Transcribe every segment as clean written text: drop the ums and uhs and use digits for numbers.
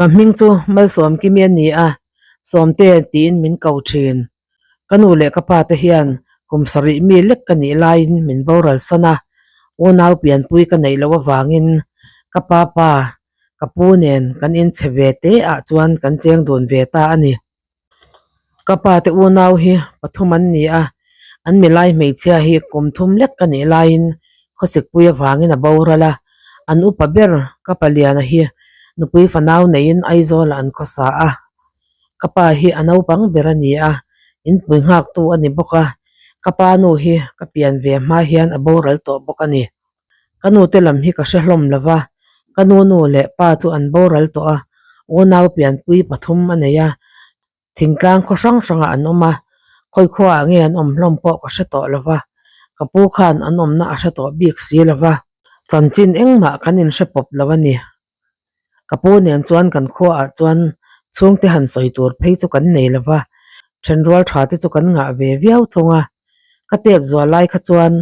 Ka hming chu Malsawmkimi a ni a, Sawmte tiin min ko thin. Ka nu leh ka pa te hian kum sarih mi lek ka nih laiin min boral san a, unau pianpui ka neih loh avangin ka pa pa, ka pu nen kan inchhe ve te ah chuan kan cheng dun ve ta a ni. Ka pa te unau hi pathum an ni a, an milai hmeichhia hi kum thum lek ka nih laiin khawsikpui avangin a boral a, an upa ber ka paliana hi nupui fanau neiin Aizawlah an khawsa a, ka pa hi a naupang ber a ni a, inpui nghaktu a ni bawk a, ka pa nu hi ka pian ve hma hian a boral tawh bawk a ni. Ka nu te lam hi ka hre hlawm lo va, ka nu nu leh pa chu an boral tawh a, unau pianpui pathum a nei a, thingtlang khaw hrang hrangah an awm a, khawi khuaah nge an awm hlawm pawh ka hre tawh lo va, ka pu khan an awmna a hre tawh bik si lo va, chanchin engmah kan inhre pawp lo a ni. Ka pu nen chuan kan khuaah chuan chhungte han sawi tur phei chu kan nei lo va, thenrual tha te chu kan ngah ve viau thung a. Ka tet zual lai kha chuan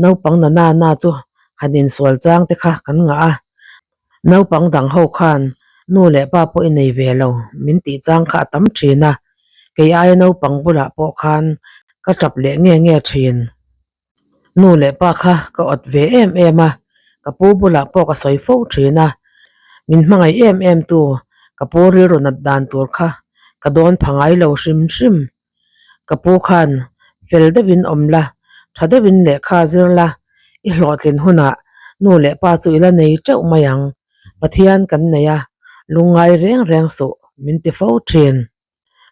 naupang na na na chu han insual chang te kha kan ngah a, naupang dang ho khan nu leh pa pawh i nei ve lo min tih chang kha a tam thin a, kei aia naupang bulah pawh khan ka tap leh nge nge thin. Nu leh pa kha ka awt ve em em a, ka pu bulah pawh ka sawi fo thin a, min hmangaih em em tu ka pu rilru nat dan tur kha ka dawn pha ngai lo hrim hrim. Ka pu khan fel deuhin awm la, tha deuhin lehkha zir la, i hlawhtlin hunah nu leh pa chu i la nei teuh mai ang, Pathian kan nei a, lungngai reng reng suh min ti fo thin.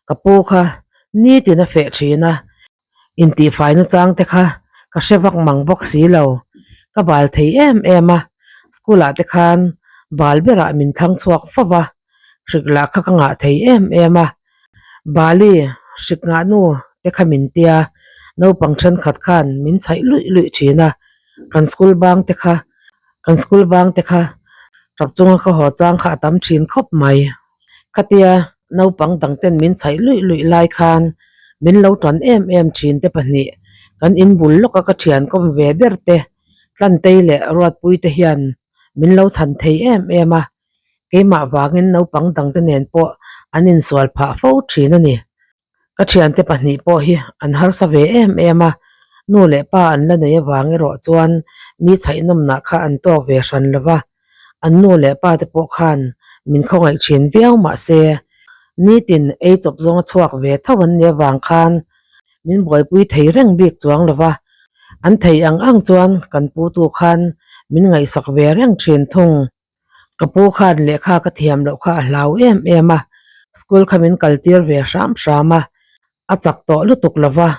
Ka pu kha nitin a feh thin a, intihfaina chang te kha ka hre vak mang bawk si lo. Ka bal thei em em a, school ah te khan bal berah min thlang chhuak fo va, hrik lah kha ka ngah thei em em a. Bali hrik ngah nu te kha min tia, naupang thenkhat khan min chhaih luih luih thin a, kan school bang te kha kan school bang te kha tap chunga ka haw chang kha a tam thin khawp mai. Khatia naupang dang ten min chhaih luih luih lai khan min lo tan em em thin te pahnih kan in bul lawka ka thian kawm ve ber te Tlantei leh Ruatpui te hian min lo chhan thei em em a, keimah vangin naupang dang te nen pawh an insual phah fo thin a ni. Ka thiante pahnih pawh hi an harsa ve em em a, nu leh pa an la nei avang erawh chuan mi chhaihnawmnah kha an tawk ve hran lo va, an nu leh pa te pawh khan min khawngaih thin viau mah se, nitin ei chawp zawnga chhuak ve tho an nih avang khan min buaipui thei reng bik chuang lo va, an thei ang ang chuan kan putu khan min ngaihsak ve reng thin thung. Ka pu khan lehkha ka thiam loh kha a hlau em em a, school kha min kal tir ve hram hram a, a chak tawh lutuk lo va,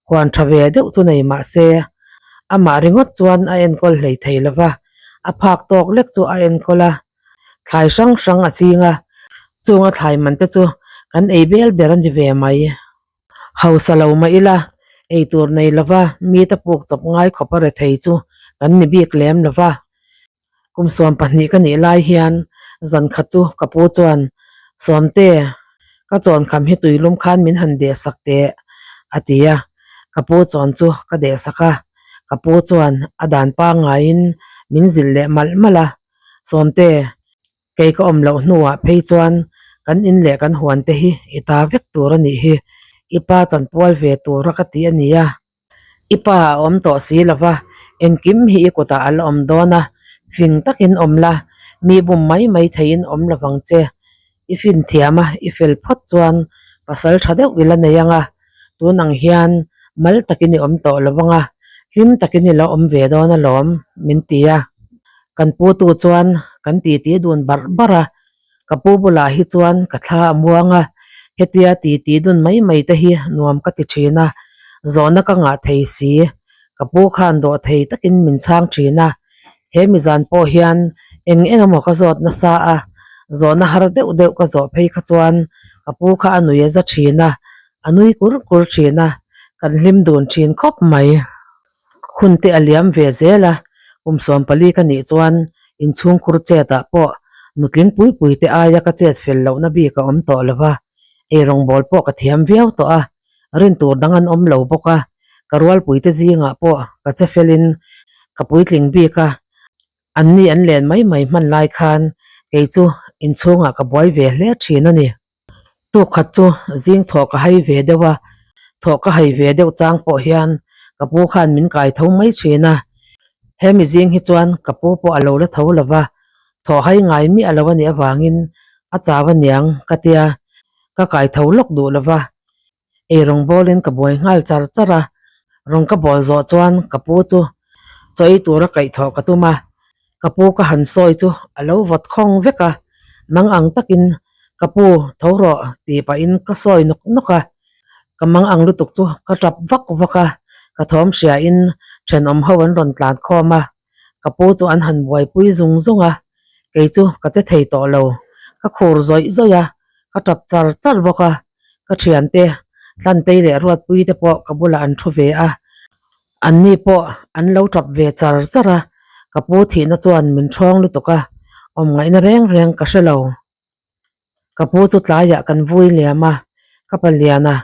huan tha ve deuh chu nei mah se, amah ringawt chuan a enkawl hlei thei lo va, a phak tawk lek chu a enkawl a, thlai hrang hrang a ching a, chunga thlai man te chu kan ei bel ber a ni ve mai. Hausa lo mah ila, eitur nei lova mite puk chawp ngai khawp a rethei chu kan ni bik lem lova. Kum 12 ka nih lai hian zan khat chu ka pu chuan, Sawmte, ka chawn kham hi tuilum khan min han deh sak teh, a ti a. Ka pu chawn chu ka deh sak a, ka pu chuan a dan pangngaiin min zilh leh malh malh a, Sawmte, Kei ka awm loh hnuah phei chuan kan in leh kan huan te hi i ta vek tur a nih hi, i pa chanpual ve tura ka ti a nia. I pa a awm tawh si lo va, engkim hi i kutah a la awm dawn a, fing takin awm la, mi bum mai mai theiin awm lo vang che. I fin thiam a, i fel phawt chuan pasal tha deuh i la nei ang a, tun ang hian mal takin i awm tawh lo vang a, hlim takin i lo awm ve dawn alawm, min ti a. Kan pu tu chuan kan titi dun barh barh a, ka pu bulah hi chuan ka thla a muang a, hetia titi dun mai mai te hi nuam ka ti thin a, zawhna ka ngah thei si, ka pu khan dawh thei takin min chhang thin a, he mizan pawh hian eng eng emaw ka zawt nasa a, zawhna har deuh deuh ka zawh phei kha chuan ka pu kha a nui a za thin a, a nui kur kur thin a, kan hlim dun thin khawp mai. Hun te a liam ve zel a, kum 14 ka nih chuan inchhungkhur chet ah pawh nutling pui pui te aia ka chet fel lohna bik a awm tawh lo va, eirawngbawl pawh ka thiam viau tawh a, rin tur dang an awm lo bawk a, ka rualpui te zingah pawh ka che felin ka puitling bik a, an ni an len mai mai hman lai khan kei chu inchhungah ka buai ve hle thin a ni. Tuk khat chu zing thawh ka hai ve deuh a, thawh ka hai ve deuh chang pawh hian ka pu khan min kai tho mai thin a. Hemi zing hi chuan ka pu pawh a lo la tho lo va, thawh hai ngai miah lo a nih avangin a chau aniang ka tia, ka kai tho lawk duh lo va. Ei rawng bawlin ka buai nghal char char a, rawng ka bawl zawh chuan ka pu chu chaw ei tura kaihthawh ka tum a, ka pu ka han sawi chu a lo vawt khawng vek a, mang ang takin ka pu tho rawh tih pahin ka sawi nawk nawk a, ka mang ang lutuk chu ka tap vak vak a, ka thawm hriain thenawm ho an rawn tlan khawm a. Ka pu chu an han buaipui zung zung a, kei chu ka che thei tawh lo. Ka khur zawih zawih a, ka tap char char bawk a. Ka thiante Tlantei leh Ruatpui te pawh ka bulah an thu ve a, anni pawh an lo tap ve char char a. Ka pu thihna chuan min thawng lutuk a, awm ngaihna reng reng ka hre lo. Ka pu chu tlaiah kan vui liam a, ka paliana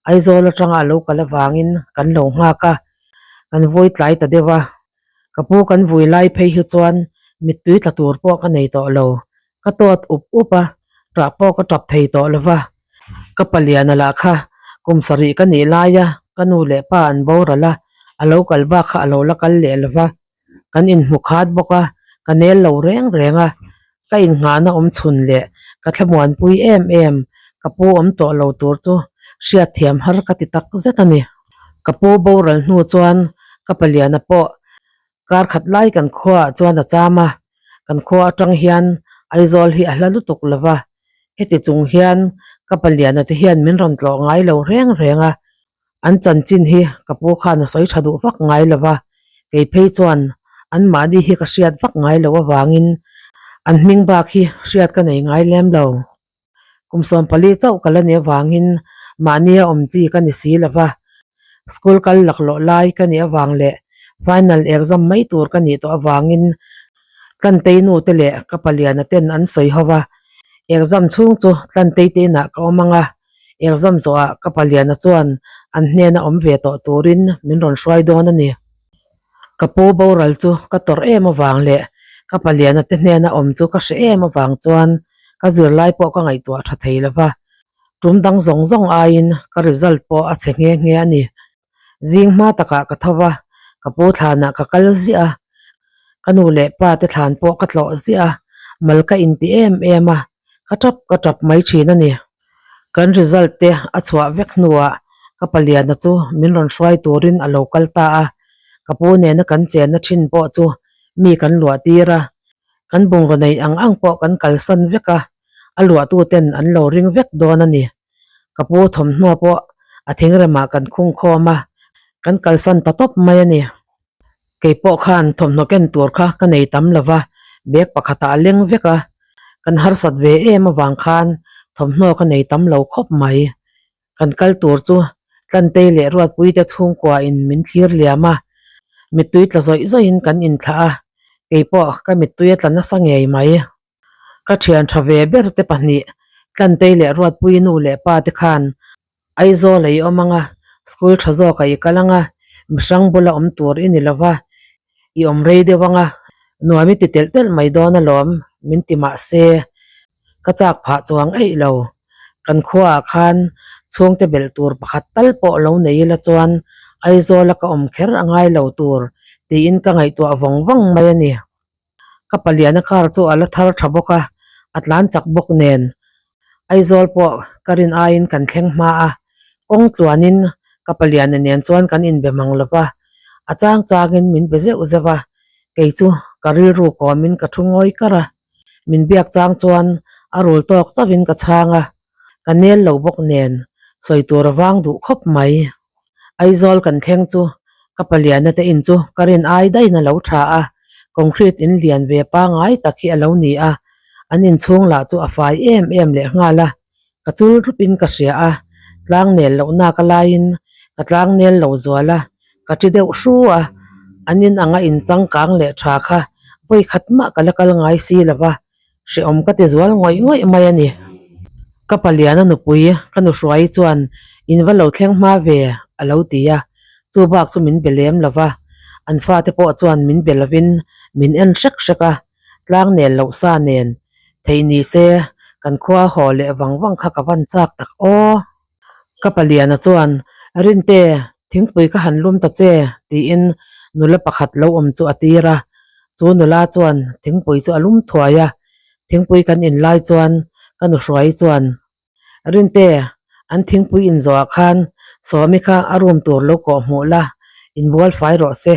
Aizawl atanga a lo kal avangin kan lo nghak a, kan vui tlai ta deuh a. Ka pu kan vui lai phei hi chuan mittui tla tur pawh ka nei tawh lo, ka tawt up up a, ṭah pawh ka ṭap thei tawh lo va. Ka paliana lah kha kum sarih ka nih laia ka nu leh pa an boral a, a lo kal bak kha a lo la kal leh lo va. Kan inhmu khat bawk a, ka nel lo reng reng a, ka innghahna awm chhun leh ka thlamuanpui em em, ka pu awm tawh lo tur chu hriatthiam har ka ti tak zet a ni. Ka pu boral hnu chuan ka paliana pawh kar khat lai kan khuaah chuan a cham a, kan khua atang hian Aizawl hi a hla lutuk lo va, heti chung hian ka paliana te hian min rawn tlawh ngai lo reng reng a, An chanchin hi ka pu khan a sawi tha duh vak ngai lo va, kei phei chuan anmahni hi ka hriat vak ngai loh avangin an hming bak hi hriat ka nei ngai lem lo. Kum 14 chauh ka la nih avangin mahnia awm chi ka ni si lo va, school kal laklawh lai ka nih avang leh final exam mai tur ka nih tawh avangin Tlantei nu te leh ka paliana ten an sawi ho va, exam chhung chu Tlantei te inah ka awm ang a, Exam zawhah ka paliana chuan an hnena awm ve tawh turin min rawn hruai dawn a ni. Ka pu boral chu ka tawrh em avang leh ka paliana te hnena awm chu ka hre em avang chuan ka zirlai pawh ka ngaihtuah tha thei lo va, tum dang zawng zawng aiin ka result pawh a chhe nghe nghe a ni. Zing hma takah ka tho va, ka pu thlanah ka kal ziah a, ka nu leh pa te thlan pawh ka tlawh ziah a, mal ka inti em em a, ka tap ka tap mai thin a ni. Kan result te a chhuah vek hnuah ka paliana chu min rawn hruai turin a lo kal ta a, ka pu nena kan chenna thin pawh chu mi kan luah tir a, kan bungraw nei ang ang pawh kan kalsan vek a, a luahtuten an lo ring vek dawn a ni. Ka pu thawmhnaw pawh a thingremah kan khung khawm a, kan kalsan ta tawp mai a ni. Kei pawh khan thawmhnaw ken tur kha ka nei tam lo va, bag pakhatah a leng vek a, kan harsat ve em avang khan thawmhnaw ka nei tam lo khawp mai. Kan kal tur chu Tlantei leh Ruatpuite chhungkuain min thlir liam a, mittui tla zawih zawihin kan inthlah a, kei pawh ka mittui a tla nasa ngei mai. Ka thian tha ve ber te pahnih, Tlantei leh Ruatpui nu leh pa te khan Aizawl a i awm ang a, school tha zawk a i kal ang a, mihrang bula awm tur i ni lo va, i awm rei deuh ang a, nuam i ti telh telh mai dawn alawm min ti mah se, ka chak phah chuang eih lo. Kan khuaah khan chhungte belh tur pakhat tal pawh lo nei ila chuan Aizawl a ka awm kher a ngai lo tur tiin ka ngaihtuah vawng vawng mai a ni. Ka paliana car chu a la thar tha bawk a, a tlan chak bawk nen Aizawl pawh ka rin aiin kan thleng hma a, kawng tluanin ka paliana nen chuan kan inbe mang lo va, a chang changin min be zeuh zeuh a, kei chu ka rilru kawmin ka thu ngawi kar a, min biak chang chuan a rul tawk chauhin ka chhang a, ka nel lo bawk nen sawi tur a vang duh khawp mai. Aizawl kan thleng chu ka paliana te in chu ka rin ai daihin a lo tha a, concrete in lian ve pangai tak hi a lo ni a, an inchhung lah chu a fai em em leh nghal a, ka chul rup in ka hria a, tlang nel loh nak a laiin ka tlang nel lo zual a, ka thi deuh hru a, an in anga in changkang leh tha kha vawi khat mah ka la kal ngai si lo va. Hrehawm ka ti zual ngawih ngawih mai a ni. Ka paliana nupui ka nu hruai chuan in va lo thleng hma ve a lo ti a, chu bak chu min be lem lo va, an fate pawh chuan min be lovin min en hrek hrek a, tlang nel loh sa nen. Theih ni se kan khua haw leh vang vang kha ka van chak tak aw. Ka paliana chuan, Rinte, thingpui ka han lum ta che, tiin nula pakhat lo awm chu a tir a. Chu nula chuan thingpui chu a lum thuai a. Thingpui kan in lai chuan ka nuhruai chuan, Rinte, an thingpui in zawhah khan Sawmi kha a room tur lo kawh hmuh la, inbual fai rawh se.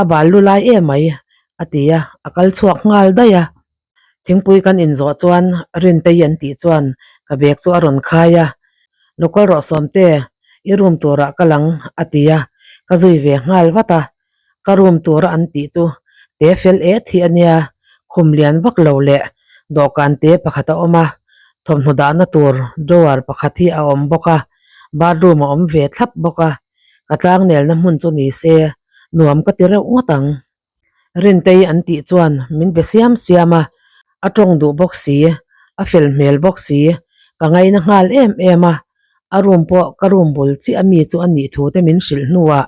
A bal lu lai em mai, a ti a, a kal chhuak nghal daih a. Thingpui kan inzawh chuan Rintei an tih chuan ka bag chu a rawn khai a, Lo kal rawh Sawmte, i room turah ka lang a ti a, ka zui ve nghal vat a. Ka room tura an tih chu te fel et hi a nia, khum lian vak lo leh dawhkan te pakhat a awm a, thawmhnaw dahna tur drawer pakhat hi a awm bawk a, bathroom a awm ve thlap bawk a, ka tlangnelna hmun chu ni se nuam ka ti reuh ngawt ang. Rintei an tih chuan min be siam siam a, a tawng duh bawk si, a fel hmel bawk si, ka ngaina nghal em em a, a room pawh ka room bul chiah ami chu a nih thu te min hrilh hnuah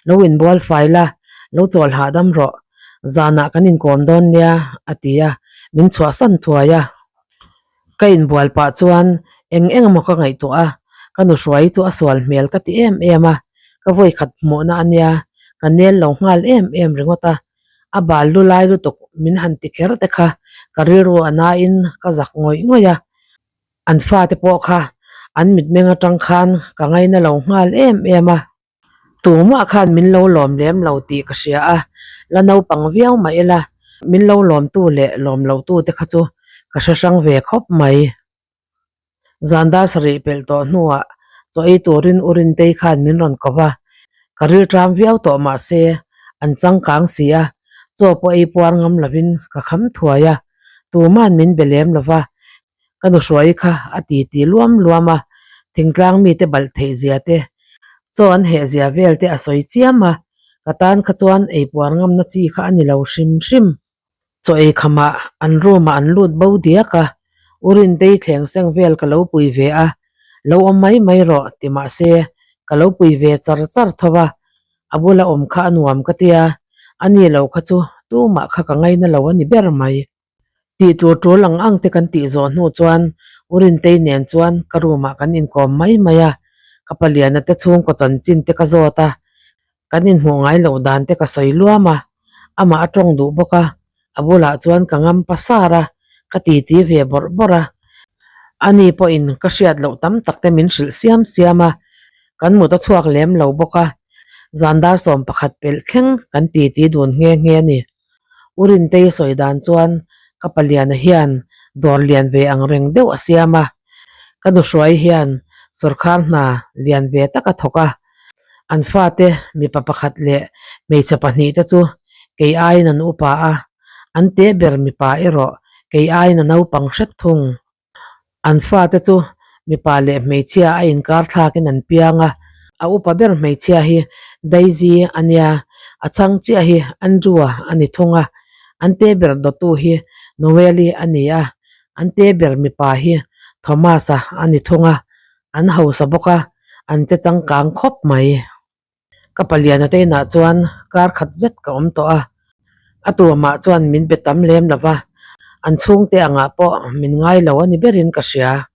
lo inbual fai la, lo chawl hahdam rawh, zanah kan inkawm dawn nia a ti a, min chhuahsan thuai a. Ka inbual pah chuan eng eng emaw ka ngaihtuah a, ka nuhruai chu a sual hmel ka ti em em a, ka vawikhat hmuhna a nia, ka nel lo nghal em em ringawt a, a bal lu lai lutuk min han ti kher te kha ka rilru a nain ka zak ngawih ngawih a, an fate pawh kha an mitmeng atang khan ka ngaina lo nghal em em a. Tumah khan min lo lawm lem lo tih ka hria a, la naupang viau mah ila min lo lawmtu leh lawm lotu te kha chu ka hre hrang ve khawp mai. Zan dar sarih pelh tawh hnuah chaw ei turin U Rintei khan min rawn ko va, ka rilṭam viau tawh mah se an changkang si a, chaw pawh ei puar ngam lovin ka kham thuai a, tuma'n min be lem lo va, Ka nuhruai kha a ti ti luam luam a, thingtlang mite balh theih zia te, chaw an heh zia vel te a sawi chiam a, ka tan kha chuan ei puar ngamna chi kha a ni lo hrim hrim. Chaw ei khamah an room ah an lut bo diak a, U Rintei thleng seng vel ka lo pui ve a, lo awm mai mai rawh ti mah se ka lo pui ve char char tho a, a bula awm kha a nuam ka tia, a ni lo kha chu tumah kha ka ngaina lo a ni ber mai. Tih tur tul ang ang te kan tih zawh hnu chuan U Rintei nen chuan ka room ah kan inkawm mai mai a, ka paliana te chhungkaw chanchin te ka zawt a, kan inhmuh ngai loh dan te ka sawi luam a, amah a tawng duh bawk a, a bulah chuan ka ngam pasar a, ka titi ve bawrh bawrh a, ani pawhin ka hriat loh tam tak te min hrilh siam siam a, kan mut a chhuak lem lo bawk a, zan dar 11 pelh thleng kan titi dun nghe nghe a ni. U Rintei sawi dan chuan ka paliana hian dawr lian ve ang reng deuh a siam a, ka nuhruai hian sawrkhar hna lian ve tak a thawk a, an fate mipa pakhat leh hmeichhe pahnihte chu kei aiin an upa a, an te ber mipa erawh kei aiin a naupang hret thung. An fate chu mipa leh hmeichhia a inkar thlakin an piang a, a upa ber hmeichhia hi Daisy a nia, a chhang chiah hi Andrew-a a ni thung a, an te ber dawtu hi Noel-i a ni a, an te ber mipa hi Thomas-a a ni thung a, an hausa bawk a, an che changkang khawp mai. Ka paliana te inah chuan kar khat zet ka awm tawh a, a tuamah chuan min be tam lem lo va, an chhungte angah pawh min ngai lo a ni berin ka hria.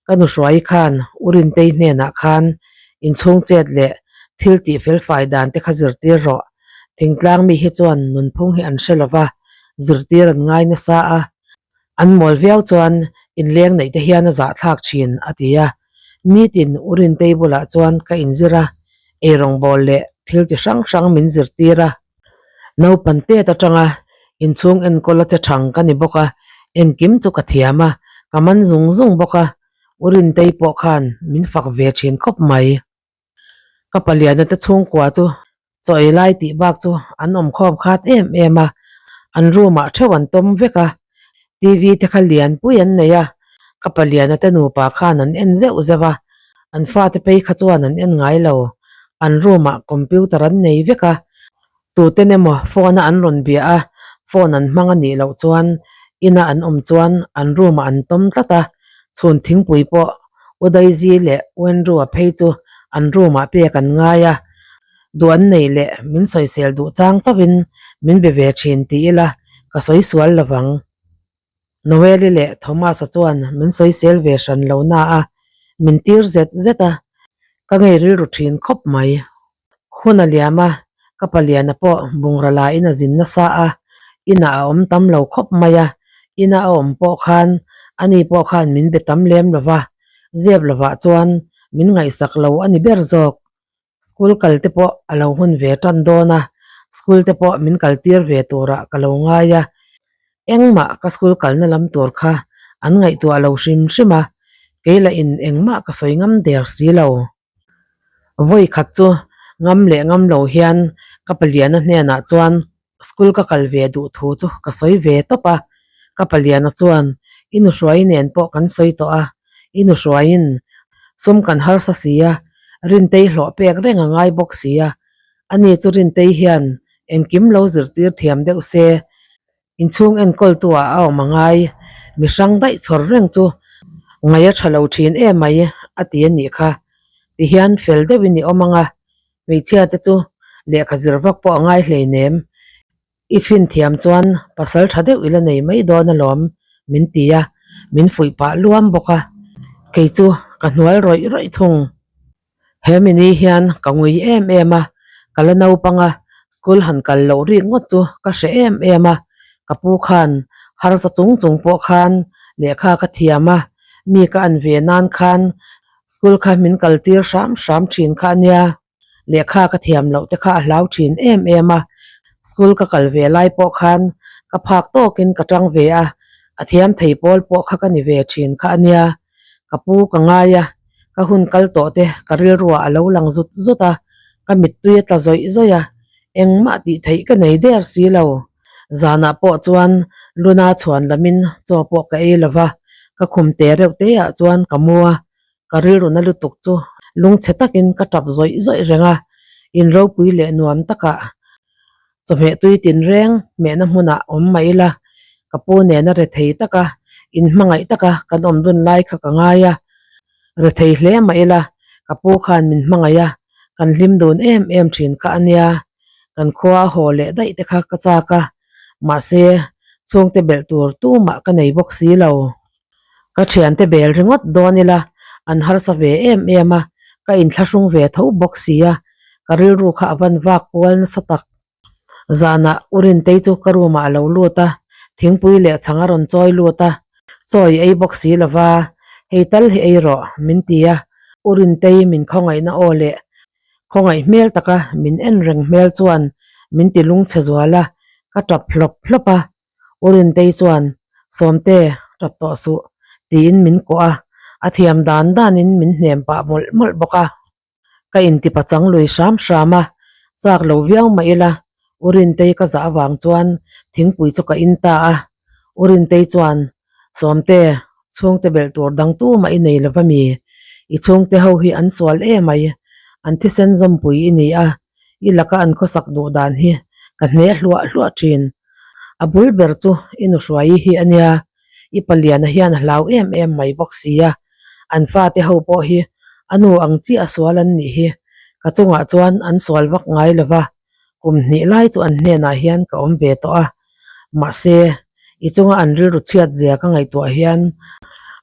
Ka nuhruai khan U Rintei hnenah khan inchhung chet leh thil tih felfai dan te kha zirtir rawh. Thingtlang mi hi chuan nunphung hi an hre lo va, zirtir an ngai nasa a, An mawl viau chuan inleng neih te hian a zahthlak thin, a ti a. Nitin U Rintei bulah chuan ka inzir a, eirawngbawl leh thil chi hrang hrang min zirtir a. Naupan tet atanga inchhung enkawl a che thang ka ni bawk a, engkim chu ka thiam a, ka man zung zung bawk a. U Rintei pawh khan min fak ve thin khawp mai. Ka paliana te chhungkua chu chaw ei lai tih bak chu an awm khawm khat em em a, an room ah theuh an tawm vek a, T_V te kha lian pui an nei a, ka paliana te nupa khan an en zeuh zeuh a, an fate phei kha chuan an en ngai lo, an room ah computer an nei vek a, Tuten emaw phone a an rawn bia a, phone an hmang a nih loh chuan ina an awm chuan an room ah an tawm tlat a, chhun thingpui pawh U Daisy leh U Andrew-a phei chu an room ah pek an ngai a, duh an nei leh min sawisel duh chang chauhin min be ve thin ti ila ka sawi sual lovang. Noel-i leh Thomas-a chuan min sawisel ve hran lo na a, min tir zet zet a, ka ngei rilru thin khawp mai. Hun a liam a, ka paliana pawh bungra la in a zin nasa a, inah a awm tam lo khawp mai a, ina a awm pawh khan ani pawh khan min be tam lem lo va, zep lovah chuan min ngaihsak lo a ni ber zawk. School kal te pawh a lo hun ve tan dawn a, school te pawh min kal tir ve turah ka lo ngai a, engmah ka school kalna lam tur kha an ngaihtuah lo hrim hrim a, kei lah in engmah ka sawi ngam der si lo. Vawi khat chu ngam leh ngam lo hian ka paliana hnenah chuan school ka kal ve duh thu chu ka sawi ve tawp a, ka paliana chuan i nuhruai nen pawh kan sawi tawh a, i nuhruaiin sum kan harsa si a, Rintei hlawh pek reng a ngai bawk si a, ani chu Rintei hian engkim lo zirtir thiam deuh se, Inchhung enkawltu-ah a awm a ngai, mi hrang daih chhawr reng chu ngaih a tha lo thin em mai a ti a nih kha. Tihian fel deuhin i awm ang a, hmeichhia te chu lehkha zir vak pawh a ngai hleinem. I fin thiam chuan pasal tha deuh i la nei mai dawn alawm min ti a, min fuih pah luam bawk a, kei chu ka hnual rawih rawih thung. He mini hian ka ngui em em a, ka la naupang a, school han kal loh rik ngawt chu ka hre em em a, ka pu khan harsa chung chung pawh khan lehkha ka thiam a, mi ka an ve nan khan school kha min kal tir hram hram thin kha a nia, lehkha ka thiam loh te kha a hlau thin em em a, school ka kal ve lai pawh khan ka phak tawkin ka tang ve a, a thiam thei pawl pawh kha ka ni ve thin kha a nia. Ka pu ka ngai a, ka hun kal tawh te ka rilruah a lo lang zut zut a, ka mittui a tla zawih zawih a, engmah tih theih ka nei der si lo. Zanah pawh chuan Luna chhuan lamin chaw pawh ka ei lo va, ka khum te reuh te ah chuan ka mu a, ka rilru na lutuk chu lungchhe takin ka tap zawih zawih reng a, in ropui leh nuam takah Chawhmeh tui tinreng hmehna hmunah awm mah ila, ka pu nena rethei taka inhmangaih taka kan awm dun lai kha ka ngai a. Rethei hle mah ila, ka pu khan min hmangaih a, kan hlim dun em em thin kha a nia. Kan khua a haw leh daih te kha ka chak a, mahse chhungte belh tur tumah ka nei bawk si lo. Ka thiante bel ringawt dawn ila an harsa ve em em a, ka inthlahrung ve tho bawk si a, ka rilru kha a van vak kual nasa tak. Zanah U Rintei chu ka room ah a lo lut a, thingpui leh chhang a rawn chawi lut a, chaw i ei bawk si lova, hei tal hi ei rawh min ti a, U Rintei min khawngaihna aw leh khawngaih hmel taka min en reng hmel chuan min ti lungchhe zual a, ka tap hlawp hlawp a. U Rintei chuan, Sawmte, tap tawh suh, tiin min kuah a, a thiam dan danin min hnem pah mawlh mawlh bawk a. Ka intipa chang lui hram hram a, chak lo viau mah ila, U Rintei ka zah avang chuan thingpui chu ka in ta a. U Rintei chuan, Sawmte, chhungte belh tur dang tumah i nei lo va mi? I chhungte ho hi an sual emai, an thisen zawmpui i ni a, i laka an khawsak duh dan hi ka hne hluah hluah thin. A bul ber chu i nuhruai hi a nia, i paliana hian a hlau em em mai bawk si a, an fate ho pawh hi a nu ang chiah a sual an nih hi, ka chungah chuan an sual vak ngai lo va, kum hnih lai chu an hnenah hian ka awm ve tawh a, mahse i chunga an rilru chhiat zia ka ngaihtuah hian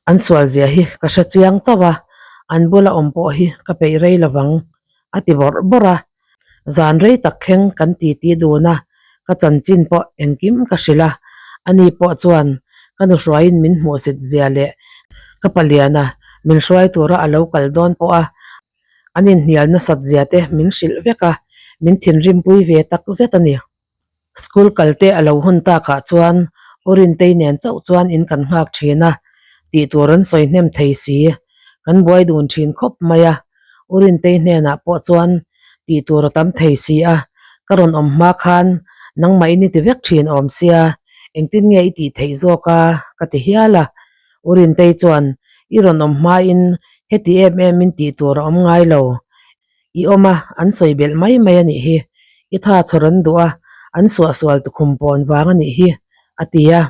an sual zia hi ka hre chiang chauh a, an bula awm pawh hi ka peih rei lo vang a ti bawrh bawrh a. Zan rei tak thleng kan titi dun a, ka chanchin pawh engkim ka hrilh a, ani pawh chuan ka nuhruaiin min hmuhsit zia leh ka paliana min hruai tura a lo kal dawn pawh a an inhnial nasat zia te min hrilh vek a, min thinrimpui ve tak zet a ni. School kal te a lo hun takah chuan U Rintei nen chauh chuan in kan nghak thin a, tih tur an sawi hnem thei si. Kan buai dun thin khawp mai a, U Rintei hnenah pawh chuan tih tur a tam thei si a, ka rawn awm hma khan nangmah in i ti vek thin awm sia, engtin nge i tih theih zawk a? ka ti hial a. U Rintei chuan i rawn awm hmain heti em em in tih tur a awm ngai lo, I awm a, an sawi belh mai mai a nih hi. I tha chhawr an duh a, an suahsual tukhum pawn vang a nih hi, a ti a.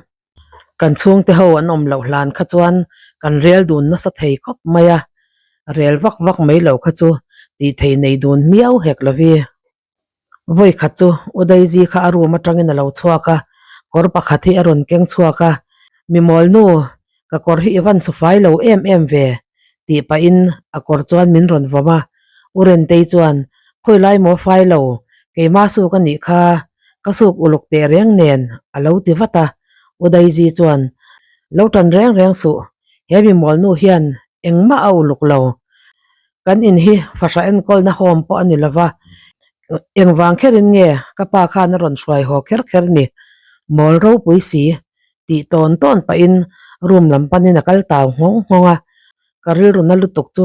Kan chhungte ho an awm loh hlan kha chuan kan rel dun nasa thei khawp mai a, rel vak vak mai lo kha chu tih thei nei dun miau hek lovi. Vawi khat chu U Daisy kha a room atangin a lo chhuak a, kawr pakhat hi a rawn keng chhuak a. Mimawlnu, ka kawr hi i van su fai lo em em ve, tih pahin a kawr chuan min rawn vawm a. U Rentei chuan, Khawi lai maw fai lo, keima suk a nih kha, ka suk uluk teh reng nen, a lo ti vat a. U Daisy chuan, Lo tan reng reng suh, he mimawlnu hian engmah a uluk lo. Kan in hi fahra enkawlna home pawh a ni lova, engvang kherin nge ka pa khan a rawn hruai haw kher kher ni? Mawl ropui si tih tawn tawn pahin room lam panin a kal tau nghawng nghawng a, ka rilru na lutuk chu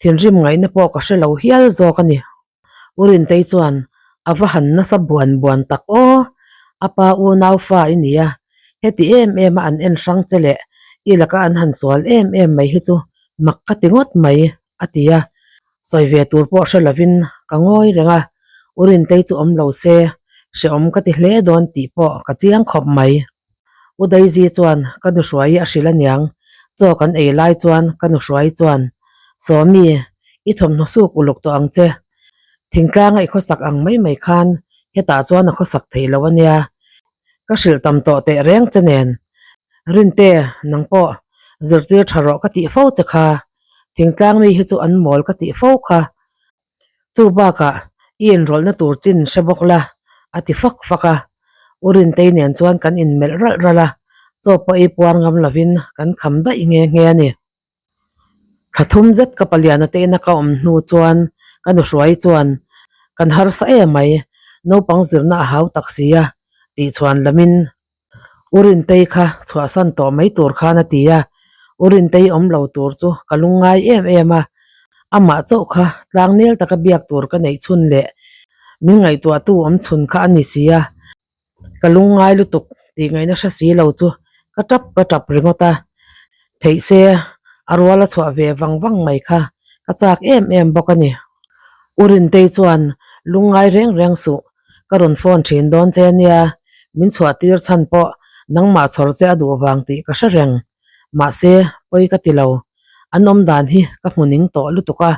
thinrim ngaihna pawh ka hre lo hial zawk a ni. U Rintei chuan a va han nasa buan buan tak aw, a pa unau fa i nia, heti em em a an en hrang che leh i laka an han sual em em mai hi chu mak ka ti ngawt mai a ti a, sawi ve tur pawh hre lovin ka ngawi reng a, U Rintei chu awm lo se hrehawm ka ti hle dawn tih pawh ka chiang khawp mai. U Daisy chuan ka nuhruai a hrilh aniang, chaw kan ei lai chuan ka nuhruai chuan, Sawmi, i thawmhnaw suk uluk tawh ang che. Thingtlanga i khawsak ang mai mai khan hetah chuan a khawsak theih loh ania. Ka hrilh tam tawh teh reng che nen. Rinte, nang pawh zirtir tha rawh ka tih fo che kha. Thingtlang mi hi chu an mawl ka tih fo kha. Chu bakah i inrawlhna tur chin hre bawk la, a ti fak fak a. U Rintei nen chuan kan inmelh ralh ralh a, chaw pawh ei puar ngam lovin kan kham daih nghe nghe a ni. Thla thum zet ka paliana te ina ka awm hnu chuan ka nuhruai chuan kan harsa em mai, naupang zirna a hau tak si a tih chhuan lamin U Rintei kha chhuahsan tawh mai tur khan a ti a, U Rintei awm lo tur chu ka lungngai em em a, amah chauh kha tlangnel taka biak tur ka neih chhun leh min ngaihtuahtu awm chhun kha a ni si a, ka lungngai lutuk tih ngaihna hre si lo chu ka tap ka tap ringawt a, theih se a rual a chhuah ve vang vang mai kha ka chak em em bawk a ni. U Rintei chuan lungngai reng reng suh Ka rawn phone thin dawn che ania, min chhuah tir chhan pawh nangmah chhawr che a duh vang tih ka hre reng. Mahse, pawi ka ti lo. An awm dan hi ka hmu ning tawh lutuk a,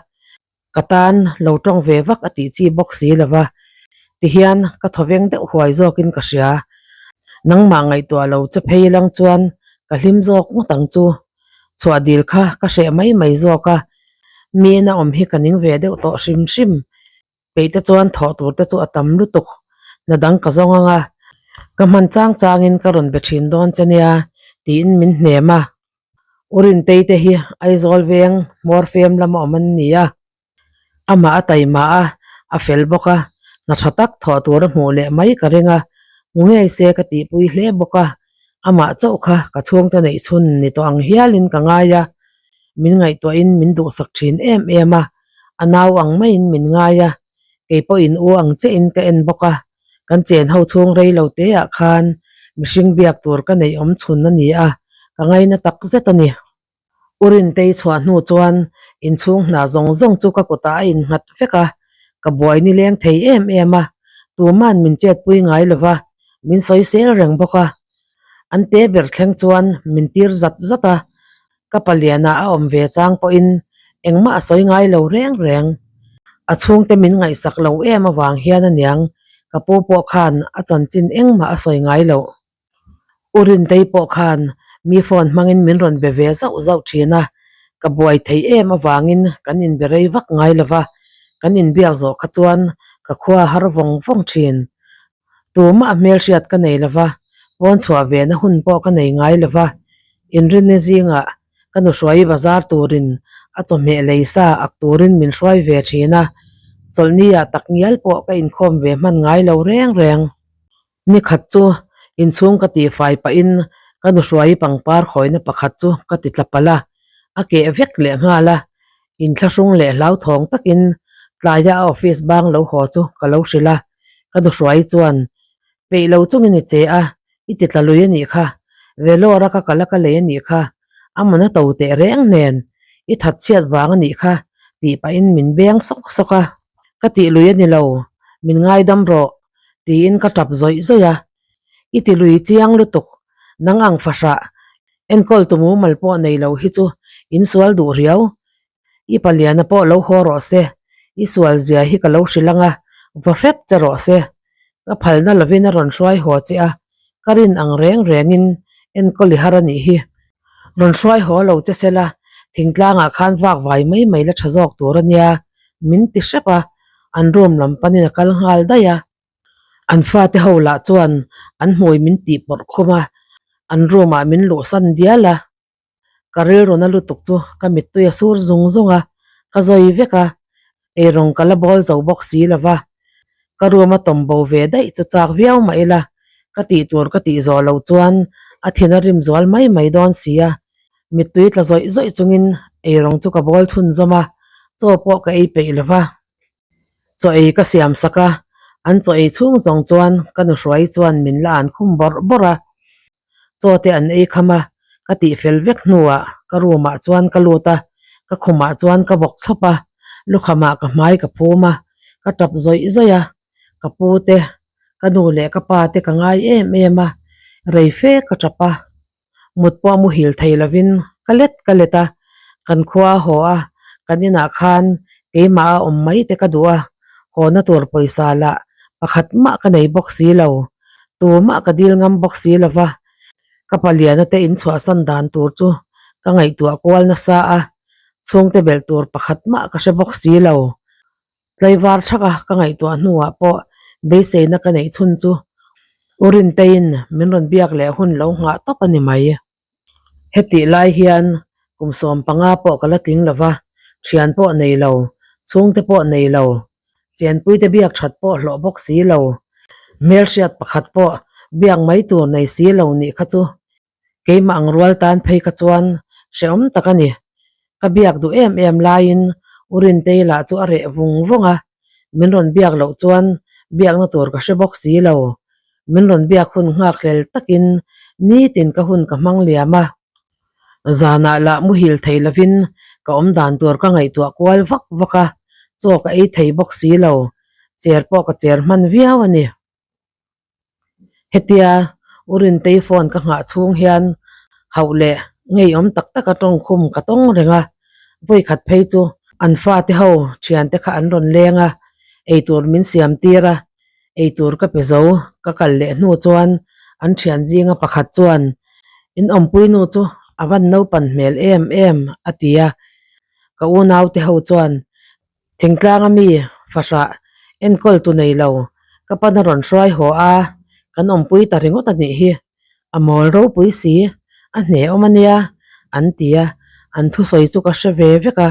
ka tan lo tawng ve vak a tih chi bawk si lo va, tihian ka thawveng deuh huai zawkin ka hria. Nangmah ngaihtuah lo che phei lang chuan ka hlim zawk ngawt ang chu. Chhuah dil kha ka hreh mai mai zawk a, miin a awm hi ka ning ve deuh tawh hrim hrim. Peih te chuan thawh tur te chu a tam lutuk, hna dang ka zawng ang a, ka hman chang changin ka rawn be thin dawn che nia tiin min hnem a. U Rintei te hi Aizawl veng hmawr fem lama awm an ni a, amah a taima a, a fel bawk a, hna tha tak thawh tur a hmuh leh mai ka ring a, hmu ngei se ka tihpui hle bawk a, amah chauh kha ka chhungte neih chhun ni tawh ang hialin ka ngai a, min ngaihtuahin min duhsak thin em em a. A nau ang maiin min ngai a, kei pawhin u ang chiahin ka en bawk a, kan chen ho chhung rei lo te ah khan mihring biak tur ka neih awm chhun a ni a, ka ngaina tak zet a ni. U Rintei chhuah hnu chuan inchhung hna zawng zawng chu ka kutah a innghat vek a, ka buai ni leng thei em em a, tuma'n min chetpui ngai lo va, min sawi sel reng bawk a. An te ber thleng chuan min tir zat zat a, Ka paliana a awm ve chang pawhin engmah a sawi ngai lo reng reng. A chhungte min ngaihsak lo em avang hian aniang ka pu pawh khan a chanchin engmah a sawi ngai loh. U Rintei pawh khan mi phone hmangin min rawn be ve zauh zauh thin a, ka buai thei em avangin kan inbe rei vak ngai lo va, kan inbiak zawh kha chuan ka khua har vawng vawng thin. Tumah hmelhriat ka nei lo va, pawn chhuah ve na hun pawh ka nei ngai lo va. Inrinni zingah ka nuhruai bazar turin a chawhmeh lei sa ak turin min hruai ve thin a, chawlhni ah tak ngial pawh ka inkhawm ve hman ngai lo reng reng. Ni khat chu inchhung ka tihfai pahin ka nuhruai pangpar khawina pakhat chu ka ti tla palh a, a keh vek leh nghal a, inthlahrung leh hlauthawng takin tlaia a office bang lo haw chu ka lo hrilh a, ka nuhruai chuan peih lo chungin i che a, i ti tla lui a nih kha, Vellore a ka kal a ka lei a nih kha, a man a to teh reng nen, i that chhiat vang a nih kha tih pahin min beng sawk sawk a, ka tih lui a ni lo, min ngaidam rawh tiin ka tap zawih zawih a, i ti lui chiang lutuk, nang ang fahrah enkawl tu mumal pawh nei lo hi chu in sual duh riau, i paliana pawh lo haw rawh se, i sual zia hi ka lo hrilh ang a, va hrep che rawh se, ka phalna lovin a rawn hruai haw che a, ka rin ang reng rengin Enkawl i har a nih hi. Rawn hruai haw lo che sela, thingtlangah khan vak vai mai mai la tha zawk tur a nia, min ti hrep a, an room lam panin a kal nghal daih a. An fate ho lah chuan an hmui min tih pawrh khum a, an room ah min luhsan dial a. Ka rilruna lutuk chu ka mittui a sur zung zung a, ka zawi vek a, eirawng ka la bawl zo bawk si lo va. Ka room a tawm bo ve daih chu chak viau mah ila, ka tih tur ka tih zawh loh chuan a thin a rim zual mai mai dawn si a. Mittui tla zawih zawih chungin eirawng chu ka bawl chhunzawm a, chaw pawh ka ei peih lo va. Chaw ei ka siam sak a, an chaw ei chhung zawng chuan ka nuhruai chuan min la an khum bawrh bawrh a. Chaw te an ei kham a, ka tih fel vek hnuah ka room ah chuan ka lut a, ka khumah chuan ka bawk thlawp a, lukhamah ka hmai ka phum a, ka tap zawih zawih a, ka pu te, ka nu leh ka pa te ka ngai em em a, rei fe ka tap a. Mut pawh muhil thei lovin ka let ka let a, kan khua a haw a, kan inah khan keimah a awm mai te ka duh a, hawna tur pawisa lah pakhat mah ka nei bawk si lo, tumah ka dil ngam bawk si lo va, ka paliana te inchhuahsan dan tur chu ka ngaihtuah kual nasa a, chhungte belh tur pakhat mah ka hre bawk si lo. Tlaivar thaka ka ngaihtuah hnuah pawh beiseina ka neih chhun chu U Rinteiin min rawn biak leh hun lo nghah tawp a ni mai. Hetih lai hian kum 15 pawh ka la tling lo va, thian pawh nei lo, chhungte pawh nei lo, chenpuite biak that pawh hlawh bawk si lo, hmelhriat pakhat pawh biak mai tur nei si lo nih kha chu Keimah ang rual tan phei kha chuan hrehawm tak a ni. Ka biak duh em em laiin U Rintei lah chu a reh vung vung a, min rawn biak loh chuan biakna tur ka hre bawk si lo. Min rawn biak hun nghakhlel takin nitin ka hun ka hmang liam a. Zanah lah muhil thei lovin ka awm dan tur ka ngaihtuah kual vak vak a, chaw ka ei thei bawk si lo. Cher pawh ka cher hman viau a ni. Hetia U Rintei phone ka nghah chhung hian hauh leh ngeiawm tak taka tawngkhum ka tawng reng a, vawikhat phei chu an fate ho thiante kha an rawn leng a, eitur min siam tir a, eitur ka pe zo ka kal leh hnu chuan an thian zinga pakhat chuan in awmpui nu chu a van naupan hmel em em a ti a, ka unaute ho chuan Thingtlanga mi fahrah enkawl tu nei lo ka pana rawn hruai haw a, kan awmpui ta ringawt a nih hi. A mawl ropui si, a hnehawm a nia an ti a, an thusawi chu ka hre ve vek a,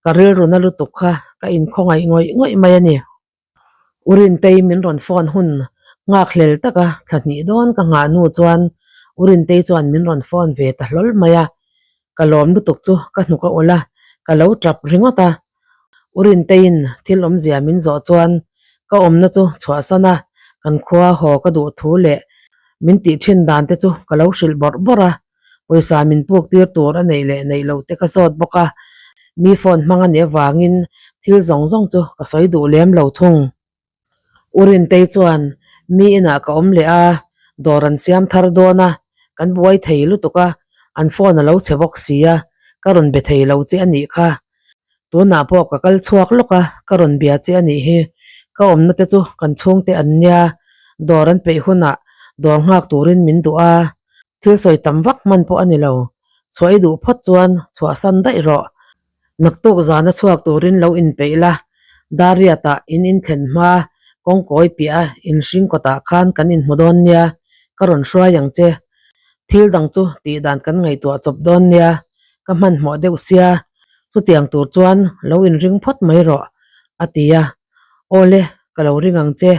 ka rilru na lutuk kha ka inkhawngaih ngawih ngawih mai a ni. U Rintei min rawn phone hun nghakhlel taka thla hnih dawn ka nghah hnu chuan U Rintei chuan min rawn phone ve ta hlawl mai a, ka lawm lutuk chu ka hnuk a ulh a, ka lo tap ringawt a. U Rinteiin thil awmzia min zawh chuan ka awmna chu chhuahsan a, kan khua haw ka duh thu leh min tih thin dan te chu ka lo hrilh bawrh bawrh a, pawisa min puk tir tur a neih leh neih loh te ka zawt bawk a, mi phone hmang a nih avangin thil zawng zawng chu ka sawi duh lem lo thung. U Rintei chuan mi inah ka awm leh a, dawr an siam thar dawn a, kan buai thei lutuk a, an phone a lo chhe bawk si a, ka rawn be thei lo che a nih kha. Tunah pawh ka kal chhuak lawk a, ka rawn bia che a nih hi. Ka awmna te chu kan chhungte an nia, dawr an peih hunah dawr nghak turin min duh a, thil sawi tam vak hman pawh a ni lo. Chhuah i duh phawt chuan chhuahsan daih rawh. Naktuk zana chhuak turin lo inpeih la, Dariatah in inthlen hma kawngkawi piah a inhring kawtah khan kan inhmu dawn nia, ka rawn hruai ang che. Thil dang chu tih dan kan ngaihtuah chawp dawn nia, ka hmanhmawh deuh sia, chutiang tur chuan lo inring phawt mai rawh, a ti a. Awle, ka lo ring ang che,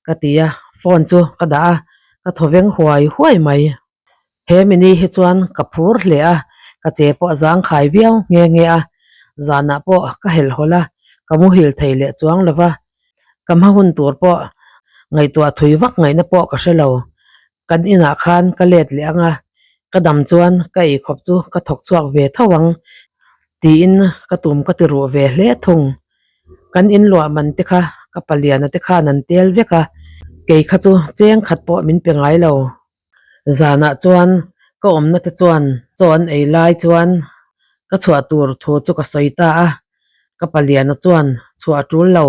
ka ti a, phone chu ka dah a, ka thaw veng huai huai mai. He mini hi chuan ka phur hle a, ka che pawh a zangkhai viau nghe nghe a, zanah pawh ka helh hawlh a, ka muhil thei leh chuang lo va, ka hma hun tur pawh ngaihtuah thui vak ngaihna pawh ka hre lo. Kan inah khan ka let leh ang a, ka dam chuan ka eikhawp chu ka thawk chhuak ve tho ang tiin ka tum ka ti ruh ve hle thung. Kan inluah man te kha ka paliana te khan an tel vek a, kei kha chu cheng khat pawh min pe ngai lo. Zanah chuan ka awmna te chuan chaw an ei lai chuan ka chhuah tur thu chu ka sawi ta a, ka paliana chuan chhuah a tul lo,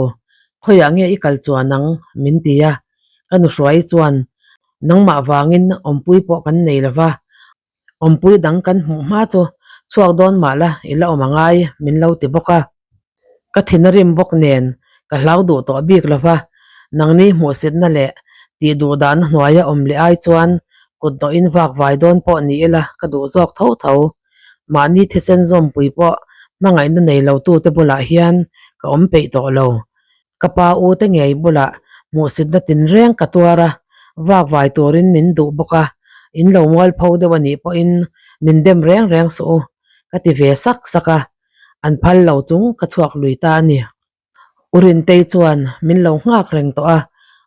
khawiah nge i kal chuan ang min ti a, ka nuhruai chuan nangmah vangin awmpui pawh kan nei lo va. Awmpui dang kan hmuh hma chu chhuak dawn mah la i la awm angai min lo ti bawk a. Ka thin a rim bawk nen ka hlau duh tawh bik lo va, nangni hmuhsitna leh tih duh dahna hnuaia awm leh ai chuan kut dawhin vak vai dawn pawh ni ila ka duh zawk tho tho. Mahni thisen zawmpui pawh hmangaihna nei lo tute bulah hian ka awm peih tawh lo. Ka pa u te ngei bulah hmuhsitna tinreng ka tuar a, vak vai turin min duh bawk a, in lo mualpho deuh a nih pawhin min dem reng reng suh u, ka ti ve sak sak a, an phal lo chung ka chhuak lui ta a ni. U Rintei chuan min lo nghak reng tawh a,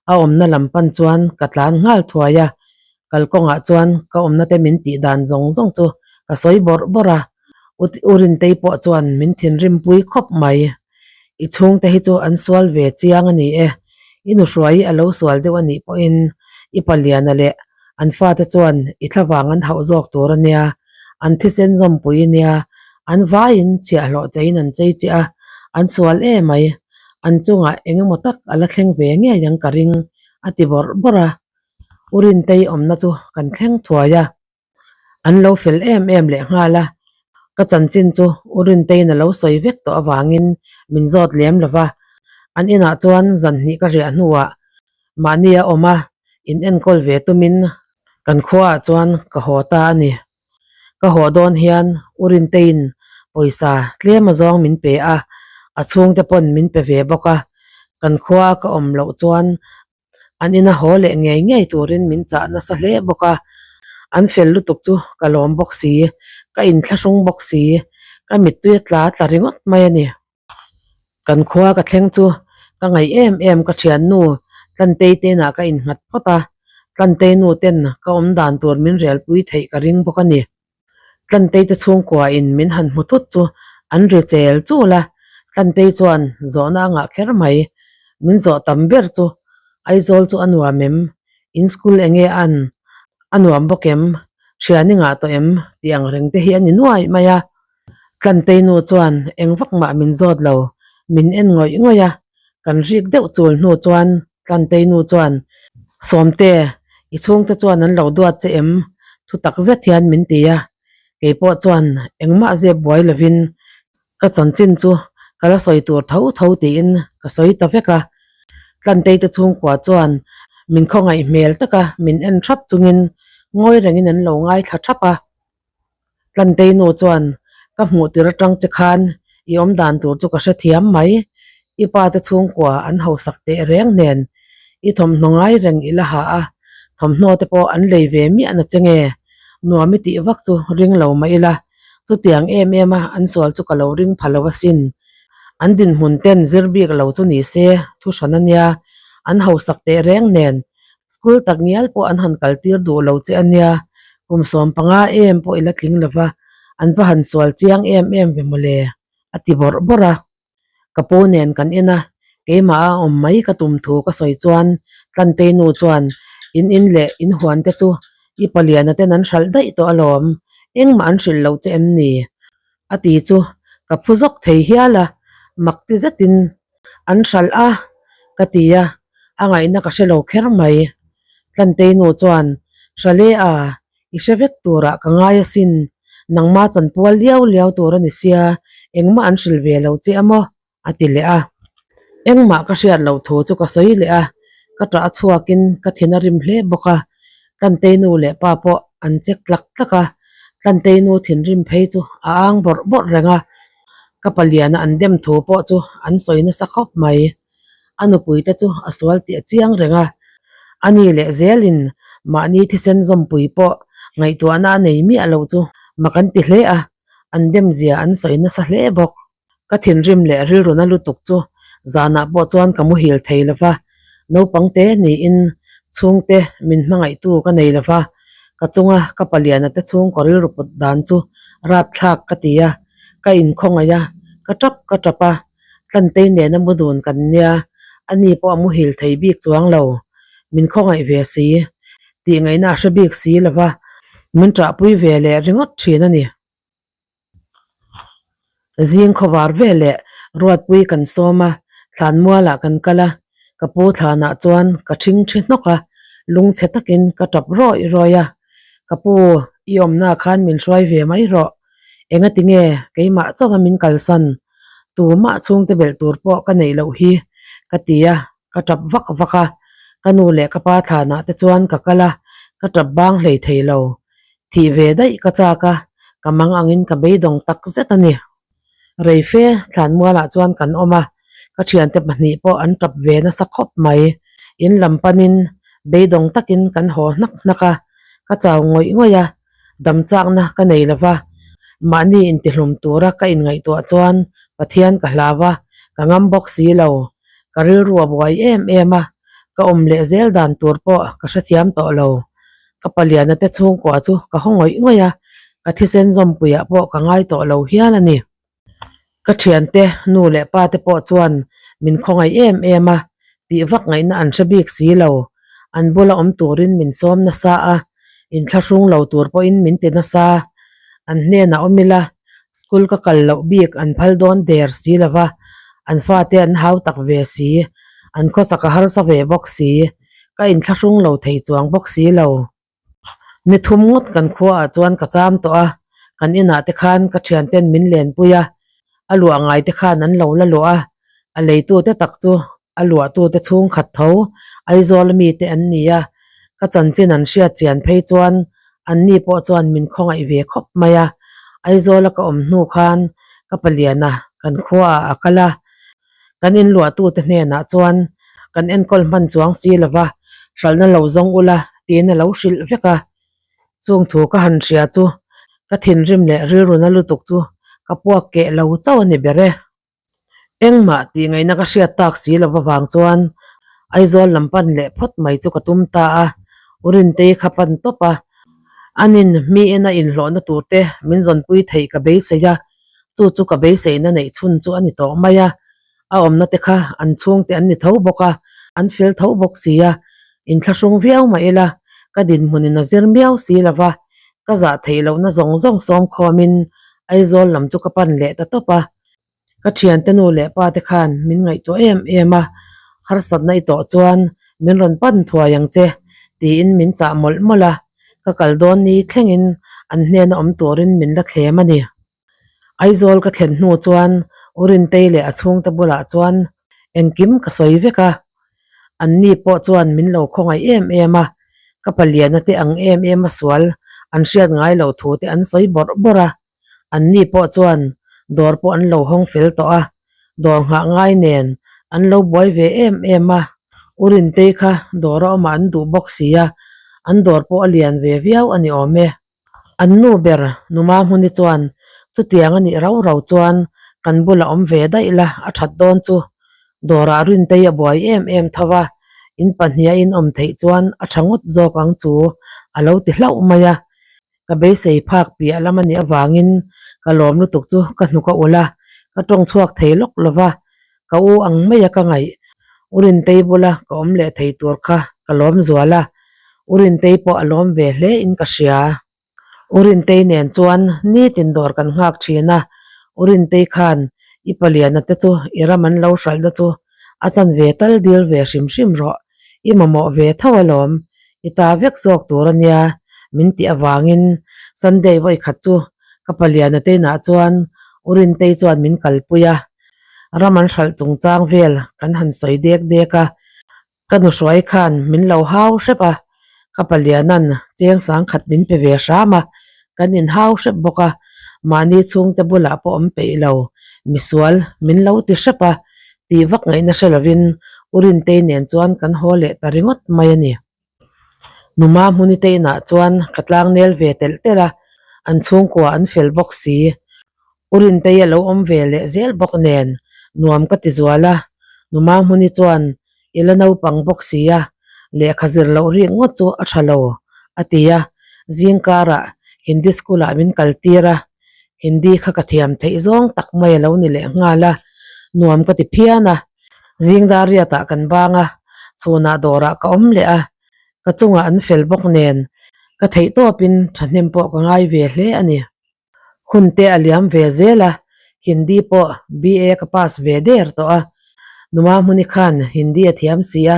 a awmna lam pan chuan ka tlan nghal thuai a, kalkawngah chuan ka awmna te min tih dan zawng zawng chu ka sawi bawrh bawrh a, U Rintei pawh chuan min thinrimpui khawp mai. I chhungte hi chu an sual ve chiang a ni e, i nuhruai i a lo sual deuh a nih pawhin i paliana leh an fate chuan i thlavang an hauh zawk tur a nia, an thisen zawmpui i nia, an vaiin chhiahhlawh cheiin an chei che a, an sual e mai, an chungah eng emaw tak a la thleng ve ngei ang ka ring a ti bawrh bawrh a, U Rintei awmna chu kan thleng thuai a. An lo fel em em leh nghal a, ka chanchin chu U Rinteiin a lo sawi vek tawh avangin min zawt lem lo va, an inah chuan zan hnih ka riah hnuah mahni a awm a, in enkawl ve tumin kan khuaah chuan ka haw ta a ni. Ka haw dawn hian U Rinteiin pawisa tlem azawng min pe a, a chhungte pawn min pe ve bawk a, kan khua ka awm loh chuan An ina haw leh ngei ngei turin min chah nasa hle bawk a, an fel lutuk chu ka lawm bawk si, ka inthlahrung bawk si, ka mittui a tla tla ringawt mai a ni. Kan khua ka thleng chu ka ngaih em em ka thiannu Tlantei te inah ka innghat phawt a, Tlantei nu ten ka awm dan tur min relpui theih ka ring bawk a ni. Tlantei te chhungkua in min han hmu thut chu an ri chel chul a, Tlantei chuan zawhna a ngah kher mai. Min zawh tam ber chu Aizawl chu a nuam em? In school enge an? A nuam bawk em? Thian i ngah tawh em? tih ang reng te hi a ni nuai mai a. Tlantei nu chuan eng vak mah min zawt lo, min en ngawih ngawih a, kan rik deuh chul hnu chuan Tlantei nu chuan, Sawmte, i chhungte chuan an lo duat che em? Thu tak zet hian min ti a, kei pawh chuan engmah zep buai lovin ka chanchin chu ka la sawi tur tho tho tiin ka sawi ta vek a. Tlantei te chhungkua chuan min khawngaih hmel taka min en thap chungin ngawi rengin an lo ngaithla thap a. Tlantei nu chuan, Ka hmuh tir atang che khan i awm dan tur chu ka hrethiam mai. I pa te chhungkua an hausak teh reng nen i thawmhnaw ngai reng i la ha a, thawmhnaw te pawh an lei ve miah na che nge? Nuam i tih vak chu ring lo mah ila, chutiang em em a an sual chu ka lo ring pha lo asin. An dinhmun ten zir bik lo chu ni se thu hran a nia, an hausak teh reng nen School tak ngial pawh an han kal tir duh lo che a nia, kum 15 em pawh i la tling lo va, an va han sual chiang em em ve mawle, a ti bawrh bawrh a. Ka pu nen kan en a, keimah a awm mai ka tum thu ka sawi chuan Tlantei nu chuan in in leh in huan te chu i paliana ten an hralh daih tawh alawm, engmah an hrilh loh che em ni? A ti chu ka phu zawk thei hial a, mak ti zetin An hralh a, ka ti a, a ngaihna ka hre lo kher mai. Tlantei nu chuan, Hralh e a, i hre vek turah ka ngai asin, nangma chanpual liau liau tur a ni sia, engmah an hrilh ve lo che a maw? a ti leh a. Engmah ka hriat loh thu chu ka sawi leh a, ka ṭah chhuakin ka thin a rim hle bawk a, Tlantei nu leh pa pawh an chek tlak tlak a, Tlantei nu thinrim phei chu a ang bawrh bawrh reng a, ka paliana an dem thu pawh chu an sawi nasa khawp mai. A nupui te chu a sual tih a chiang reng a, a ni leh zelin mahni thisen zawmpui pawh ngaihtuahna a nei miah lo chu mak an ti hle a, an dem zia an sawi nasa hle bawk. Ka thinrim leh rilruna lutuk chu zanah pawh chuan ka muhil thei lo va, naupang te niin chhungte min hmangaihtu ka nei lo va, ka chunga ka paliana te chhungkaw rilru put dan chu rapthlak ka ti a, ka inkhawngaih a, ka tap ka tap a, Tlantei nena mu dun kan nia, ani pawh a muhil thei bik chuang lo, min khawngaih ve si, tih ngaihna a hre bik si lo va, min ṭahpui ve leh ringawt ṭhin a ni. Zing khawvar ve leh Ruatpui kan sawm a, thlanmualah kan kal a, ka pu thlanah chuan ka ṭhing ṭhi hnawk a, lungchhe takin ka ṭap rawih rawih a, Ka pu, I awmna khan min hruai ve mai rawh. Engati nge keimah chauha min kalsan? Tumah chhungte belh tur pawh ka neih loh hi, ka ti a, ka tap vak vak a. Ka nu leh ka pa thlanah te chuan ka kal a, ka tap bang hlei thei lo. Thih ve daih ka chak a, ka mang angin ka beidawng tak zet a ni. Reife thlanmualah chuan kan awm a, ka thiante pahnih pawh an tap ve nasa khawp mai. In lam panin beidawng takin kan haw hnak hnak a, ka chau ngawih ngawih a, dam chakna ka nei lo va, mahni intihlum tura ka inngaihtuah chuan Pathian ka hlau a, ka ngam bawk si lo. Ka rilru a buai em em a, ka awm leh zel dan tur pawh ka hrethiam tawh lo. Ka paliana te chhungkua chu ka haw ngawih ngawih a, ka thisen zawmpuiah pawh ka ngai tawh lo hial a ni. Ka thiante nu leh pa te pawh chuan min khawngaih em em a, tih vak ngaihna an hre bik si lo. An bula awm turin min sawm nasa a, inthlahrung lo tur pawhin min ti nasa. An hnenah awm ila, school ka kal loh bik an phal dawn der si lo va, an fate an hau tak ve si, an khawsak a harsa ve bawk si. Ka inthlahrung lo thei chuang bawk si lo. Ni thum ngawt kan khuaah chuan ka cham tawh a, kan inah te khan ka thianten min lenpui a, a luah ngai te khan an lo la luah a, a leitute tak chu a luahtute chhung khat tho Aizawl mite an ni a, ka chanchin an hriat chian phei chuan anni pawh chuan min khawngaih ve khawp mai a, Aizawla ka awm hnu khan ka paliana kan khuaah a kal a. Kan inluahtute hnenah chuan kan enkawl hman chuang si lo va, hralhna lo zawng ula tiin a lo hrilh vek a. Chung thu ka han hria chu ka thinrim leh rilruna lutuk chu ka puak keh lo chauh a ni ber e. Engmah tih ngaihna ka hriat tak si lo avang chuan Aizawl lam pan leh phawt mai chu ka tum ta a, Urintei kha pan tawp a, anin mi ena inhlawhna turte min zawnpui theih ka beisei a. Chu chu ka beiseina neih chhun chu a ni tawh mai a, a awmna te kha an chhungte an ni tho bawk a, an fel tho bawk si a, inthlahrung viau mah ila ka dinhmunin a zir miau si lo va, ka zah theih lohna zawng zawng sawm khawmin Aizawl lam chu ka pan leh ta tawp a, ka thiante nu leh pa te khan min ngaihtuah em em a, harsatna i tawh chuan min rawn pan thuai ang che tiin min chah mawlh mawlh a. Ka kal dawn ni thlengin an hnena awm turin min la thlem a ni. Aizawl ka thlen hnu chuan U Rintei leh a chhungte bulah chuan engkim ka sawi vek a. Anni pawh chuan min lo khawngaih em em a, ka paliana te ang em em a sual an hriat ngai loh thu te an sawi bawrh bawrh a. Anni pawh chuan dawr pawh an lo hawng fel tawh a, dawr nghah ngai nen an lo buai ve em em a, U Rintei kha dawr a awmah an duh bawk si a, an dawr pawh a lian ve viau a ni awm e. An nu ber Numa Hmuni chuan chutiang a nih rau rau chuan kan bulah awm ve daih la a that dawn chu. Dawrah Rintei a buai em em tho a, in pahniha in awm theih chuan a tha ngawt zawk ang chu a lo ti hlauh mai a. Ka beisei phak piah lam a nih avangin ka lawm lutuk chu ka hnuk a ulh a, ka tawng chhuak thei lawk lo va, ka u ang mai a ka ngaih. U Rintei bula ka awm leh thei tur kha ka lawm zual a, U Rintei pawh a lawm ve hle in ka hria. U Rintei nen chuan nitin dawr kan nghak thin a, U Rintei khan i paliana te chu i ram an lo hralhna chu a chanve tal dil ve hrim hrim rawh. I mamawh ve tho alawm, i ta vek zawk tur a nia min tih avangin Sunday vawi khat chu ka paliana te inah chuan U Rintei chuan min kalpui a, ram an hralh chungchang vel kan han sawi dek dek a, ka nuhruai khan min lo hau hrep a, ka paliana'n cheng sangkhat min pe ve hram a, kan inhau hrep bawk a, mahni chhungte bulah pawh awm peih lo, misual min lo ti hrep a, tih vak ngaihna hre lovin U Rintei nen chuan kan haw leh ta ringawt mai a ni. Numa Hmunite inah chuan ka tlang nel ve telh telh a, an chhungkua an fel bawk si. U Rintei a lo awm ve leh zel bawk nen nuam ka ti zual a, Numa Hmuni chuan i la naupang bawk si a, lehkha zir loh rik ngawt chu a tha lo, a ti a, zing karah Hindi school-ah min kaltir a, Hindi kha ka thiam theih zawng tak mai a lo ni leh nghal a, nuam ka ti phian a. Zing dar riatah kan bang a, chhunah dawrah ka awm leh a, ka chungah an fel bawk nen ka theih tawpin thahnem pawh ka ngai ve hle a ni. Hun te a liam ve zel a, Hindi pawh BA ka pass ve der tawh a, Numa Hmuni khan Hindi a thiam si a,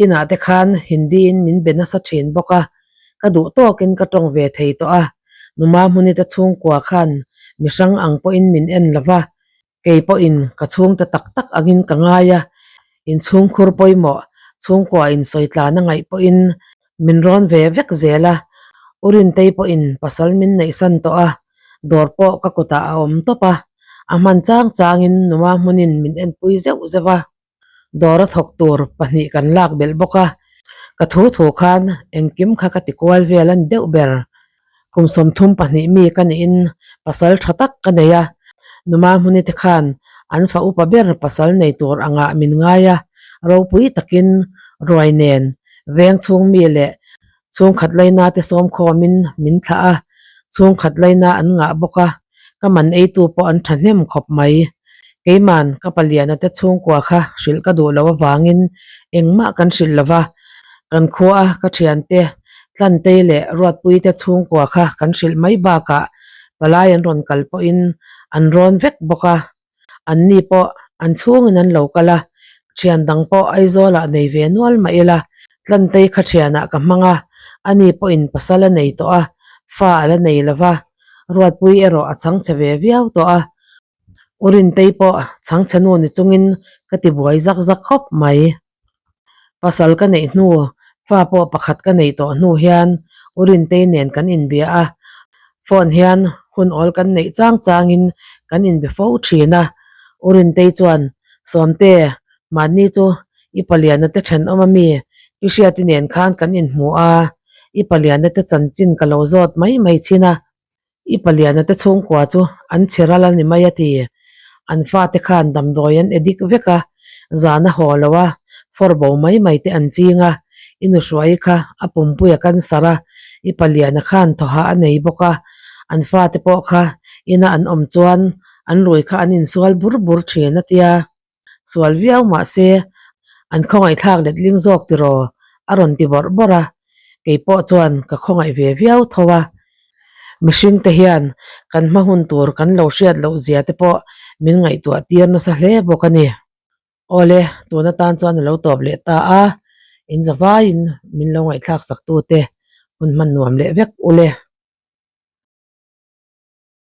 Inah te khan Hindi in min be nasa thin bawk a. Ka duh tawkin ka tawng ve thei tawh a, Numa Hmunite chhungkua khan mi hrang ang pawhin min en lo va, kei pawhin ka chhungte tak tak angin ka ngai a, inchhungkhur pawimawh chhungkua insawi tlan a ngaih pawhin min rawn ve vek zel a, U Rintei pawhin pasal min neihsan tawh a, dawr pawh ka kutah a awm tawp a, a hman chang changin Numa Hmunin min enpui zeuh zeuh a. Dawr a thawk tur pahnih kan lak belh bawk a, ka thu thu khan engkim kha ka ti kual vel a ni deuh ber. Kum 32 mi ka niin pasal tha tak ka nei a, Numa Hmuni te khan an fa upa ber pasal nei tur angah min ngai a, ropui takin ruai nen veng chhung mi leh chhungkhat laina te sawmkhawmin min thlah a, chhungkhat laina an ngah bawk a, ka man eitu pawh an thahnem khawp mai. Keiman ka paliana te chhungkua kha hrilh ka duh loh avangin engmah kan hrilh lo va, kan khua a ka thiante Tlantei leh Ruatpui te chhungkua kha kan hrilh mai bakah palai an rawn kal pawhin an rawn vek bawk a. Anni pawh an chhungin an lo kal a, thian dang pawh Aizawlah nei ve nual mah ila, Tlantei kha thianah ka hmang a, ani pawhin pasal a nei tawh a, fa a la nei lo va, Ruatpui erawh a chhangchhe ve viau tawh a, U Rintei pawh chhangchhe nu ni chungin ka ti buai zak zak khawp mai. Pasal ka neih hnu, fa pawh pakhat ka neih tawh hnu hian U Rintei nen kan inbia a, phone hian hun awl kan neih chang changin kan inbe fo thin a. U Rintei chuan, Sawmte, mahni chu i paliana te thenawm a mi, Pi Hriati nen khan kan inhmu a, i paliana te chanchin ka lo zawt mai mai thin a, I paliana te chhungkua chu an chhe ral a ni mai a ti. An fate khan damdawi an addict vek a, zan a haw lo a, fawr bo mai mai te an ching a, i nuhruai kha a pumpui a cancer a, i paliana khan thawhah a nei bawk a, an fate pawh kha ina an awm chuan an rui kha an insual bur bur thin a tia. Sual viau mah se an khawngaihthlak letling zawk tiraw a rawn ti bawrh bawrh a, kei pawh chuan ka khawngaih ve viau tho a. Mihring te hian kan hma hun tur kan lo hriat loh zia te pawh min ngaihtuah tir nasa hle bawk a ni. Awle, tun atan chuan a lo tawp leh ta a, in zavaiin min lo ngaihthlak sak tute hun hman nuam leh vek ule.